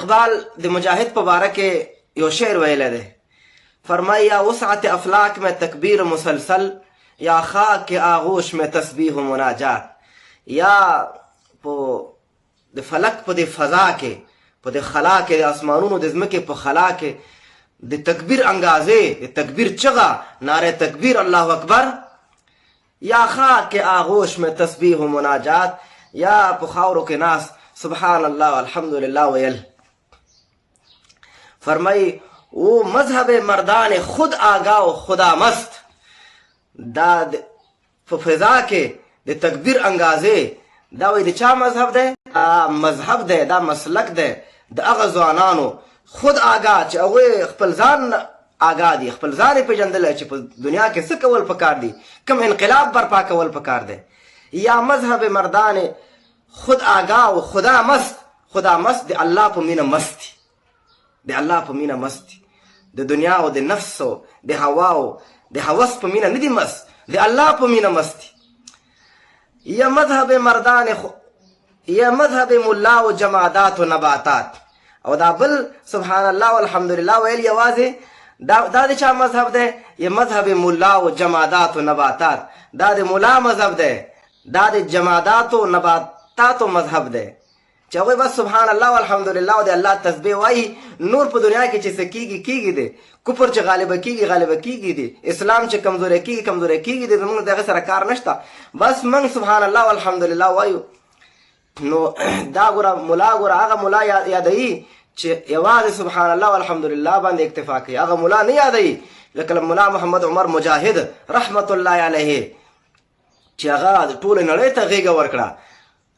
اقبال د مجاهد په باره کې یو شعر ویلی دی. فرمایي یا وسعت افلاک میں تکبیر مسلسل، یا خاک آغوش میں تسبیح و مناجات. یا په د فلک په دې فضا کې، په دې خلا کې، د اسمانونو د ځمکې په خلا کې د تکبیر انګازې، د تکبیر چغه، ناره تکبیر الله اکبر، یا خاک آغوش میں تسبیح و مناجات، یا په خاورو کې ناس سبحان الله الحمدلله ویل. فرمایي او مذهب مردان خود آګاه او خدا مست. دا په فضا کې د تکبیر انګازې، دا وایي د چا مذهب دی؟ دا مذهب دی، دا مسلک دی د هغه ځوانانو خود آګاه چې هغوی خپل ځان آګاه دي، خپل ځان یې پېژندلی چې په دنیا کې څه کول پکار دي، کوم انقلاب برپا کول پکار دی. یا مذهب مردان خود آګاه او خدا مست. خدا مست د الله په مینه مست دي، د الله په مینه مست دي، د دنیا او د نفس او د هوا او د هوس په مینه نه دي مست، د الله په مینه مست دي. یا مذهب مردان یا مذهب ملا او جمادات و نباتات. او دا بل سبحان الله والحمدلله ویل یوازې دا د چا مذهب دی؟ یا مذهب ملا او جمادات و نباتات. دا د ملا مذهب دی، دا د جمادات و نباتاتو مذهب دی چې هغوی بس سبحان الله والحمدلله او د الله تسبیح وایي، نور په دنیا کې چې څه کېږي کېږي دی، کفر چې غالبه کېږي غالبه کېږي دی، اسلام چې کمزوری کېږي کمزوری کېږي دی، زموږ د هغه سره کار نشته، بس موږ سبحان الله والحمدلله وایو. نو دا ګوره ملا، ګوره هغه ملا یادوي چې یوازې سبحان الله والحمدلله باندې اکتفا کوي، هغه ملا نه یادوي لکه ملا محمد عمر مجاهد رحمت الله علیه چې هغه ټوله نړۍ ته غېږه ورکړه.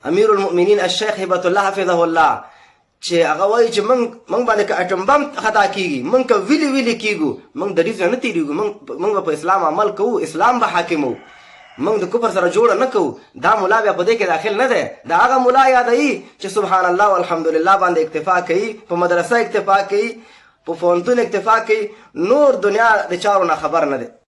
امیر المؤمنین الشیخ هبت الله حفظه الله چې هغه وایي چې موږ باندې که اټم بم خطا کیږي، موږ که ویلي ویلي کیږو، موږ د ډیز نه تېرېږو، موږ به په اسلام عمل کوو، اسلام به حاکمو، موږ د کفر سره جوړه نه کوو. دا ملا بیا په دې کې داخل نه دی. دا هغه ملا یادوي چې سبحان الله والحمدلله باندې اکتفا کوي، په مدرسه اکتفا کوي، په پوهنتون اکتفا کوي، نور دنیا د چارو نه خبر نه دی.